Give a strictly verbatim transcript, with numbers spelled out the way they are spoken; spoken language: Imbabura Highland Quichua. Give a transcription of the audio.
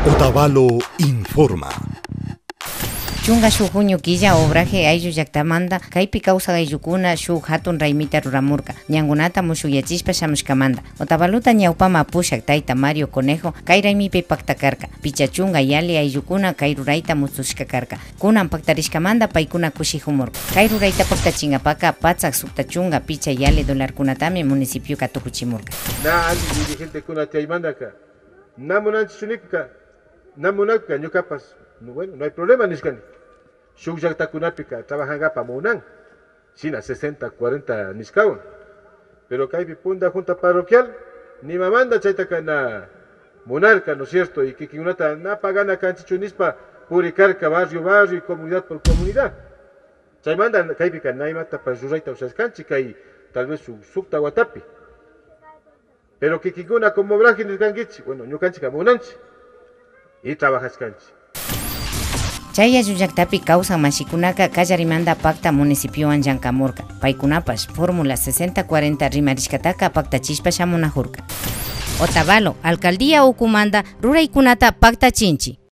Otavalo informa. Chunka shuk junio killa obraje ayllu llaktamanta kaypi kawsak ayllukuna shuk hatun raymita ruramurka. Ñankunata mushukyachishpa shamushkamanta, Otavalopa ñawpaman pushak tayta Mario Conejo kay raymipi pakta karka. Pichka chunka yalli ayllukuna kay rurayta mutsushka karka. Kunan paktarishkamanta paykuna kushikumurka. Kay rurayta paktachinkapaka patsak sukta chunka pichka yalli dolarkunatami municipioka tukuchimurka. Na alli dirigentekuna chaymantaka na munanchichu nikka, na munakka ñukapash, bueno, no hay problema nishkani. Shuk llaktakunapika trabajankapa munan, shina sesenta, cuarenta nishkawan. Pero kaypi punta junta parroquial nimamanta chaytaka na munarka, ¿no es cierto? Y kikinkunata na pagana kanchichu nishpa purikarka barrio, barrio y comunidad por comunidad. Chaymanta kaypika na imatapash rurayta ushashkanchik kay tal vez shuk sukta watapi. Pero kikinkuna como obraje nirkankichik, bueno, ñukanchikka munanchik y trabajashkanchik. Chay ayllu llaktapi kawsak mashikunaka kallarimanta pakta municipiowan llankamurka. Paykunapash fórmula sesenta cuarenta rimarishkataka paktachishpa shamunakurka. Otavalo, alcaldía ukumanta ruraykunata paktachinchik.